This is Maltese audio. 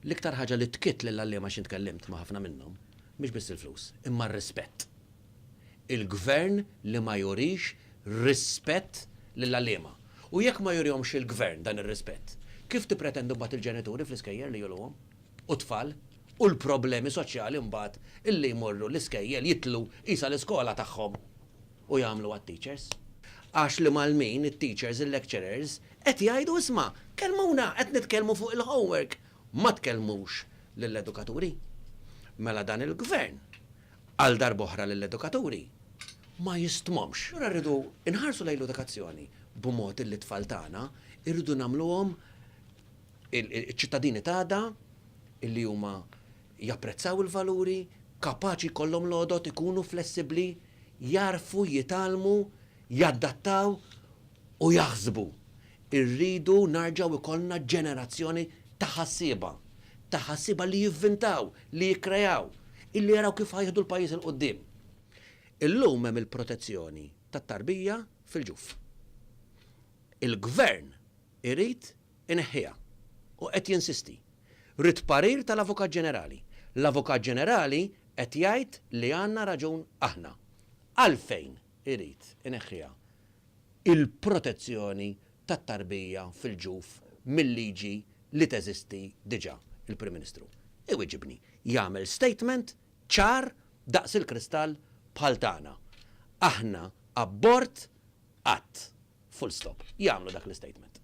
L-iktar ħaġa li tkitt lill-għalliema x'int tkellimt ma' ħafna minnhom, mhix biss il-flus, imma r-rispett. Il-Gvern li ma jurix rispett lill-għalliema. U jekk ma jurihomx il-Gvern dan ir-rispett, kif tippretendu mbagħad il-ġenituri fl-iskejjel li juruhom? U t-tfal? U l-problemi soċjali mbagħad illi jmorru l-iskejjel jitlu qisha l-iskola tagħhom u jagħmlu għat-teachers? Għax l-imgħallmin, it-teachers, il-lecturers qed jgħidu isma' kellmuna qed nitkellmu fuq il-homework, ma tkellmux lill-edukaturi. Mela dan il-Gvern għal darb'oħra lill-edukaturi ma jistmhomx. Allura rridu nħarsu lejn l-edukazzjoni b'mod illi t-tfal tagħna rridu nagħmluhom iċ-ċittadini t'għada illi huma japprezzaw il-valuri, kapaċi jkollhom l-għodod, ikunu flessibbli, jagħrfu jitgħallmu, jadattaw u jaħsbu. Irridu narġgħu jkollna ġenerazzjoni ta' ħassieba, ta' ħassieba li jivvintaw, li jikkreaw, illi jaraw kif ħa jieħdu l-pajjiż 'il quddiem. Illum hemm il-protezzjoni tat-tarbija fil-ġuf. Il-Gvern irid ineħħiha u qed jinsisti. Ried parir tal-Avukat Ġenerali. L-Avukat Ġenerali qed jgħid li għandna raġun aħna. Għalfejn irid ineħħiha il-protezzjoni tat-tarbija fil-ġuf mil-liġi li teżisti diġà, il-Prim Ministru iwiġibni, jagħmel statement ċar daqs il-kristall bħal tagħna. Aħna abort qatt. Full stop. Jagħmlu dak l-istatement.